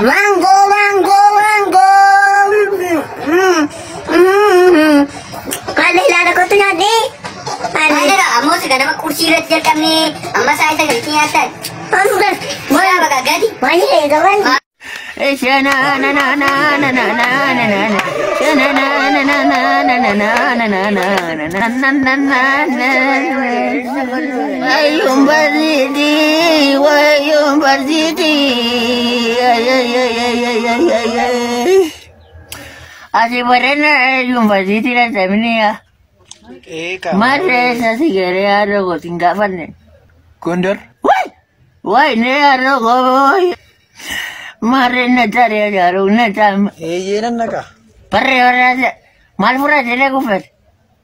Mango, mango, mango. Maal ilaala kottu nyaadhee? Maalidha ammoo si ganama qursii irratti jalqabnee amma sa'a isa gaditti nyaattan. Mooraa baqa gadi. Maal eegaban? Asii barreena yuunivarsiitii dha. Maal isa si geree haadha koo hin gaafanne. Gondar. Waay! Waay nee haadha koo. Maarreen na taaree jaaru na taa'ame. Eeyyee nan naqa. Barree barree maal fudhatee na kuffate?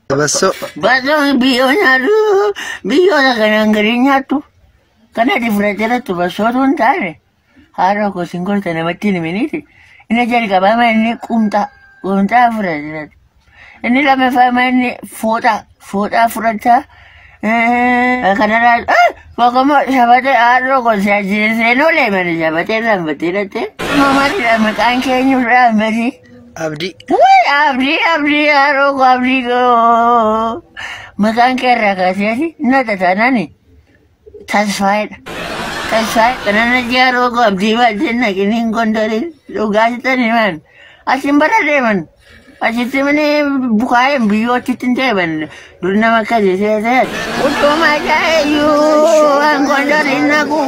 Bassoo. Bassoon biyyoo nyaatu biyyoota kanaan gadi nyaattu. Kanatti fudhatee irratti bassootu hin taane. Haadha koo sin gorsa namatti hin himiniiti. Inni jalqabaa inni qumxaa qumxaa fudhatee. Inni lammaffaa inni fooxaa fooxaa fudhachaa. Kanarraa kokomoo shabatee haadha koo si ajjeesee noolee mana shabatee lambatee dhattee. Mamaadha maqaan keenyu dhaabbatee. Abdii. Wai abdii abdii haadha koo abdii koo. Maqaan kee irraa kaasee na tataanani. Tasfaayidha. Tasfaayidha. Kanana jaaroo koo abdii baatee naqiniin gondoriin dhugaasitanii man. Asin bara deeman. Asitti mani bukaa'een biyyoo achitti hin deeman. Dur nama akkasii seesee. Utuma jaayyuu waan gondoriin naqu.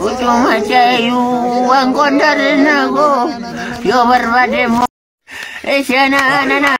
Utuma jaayyuu waan gondoriin naqu. Yoo barbaade immoo. Isheen nana.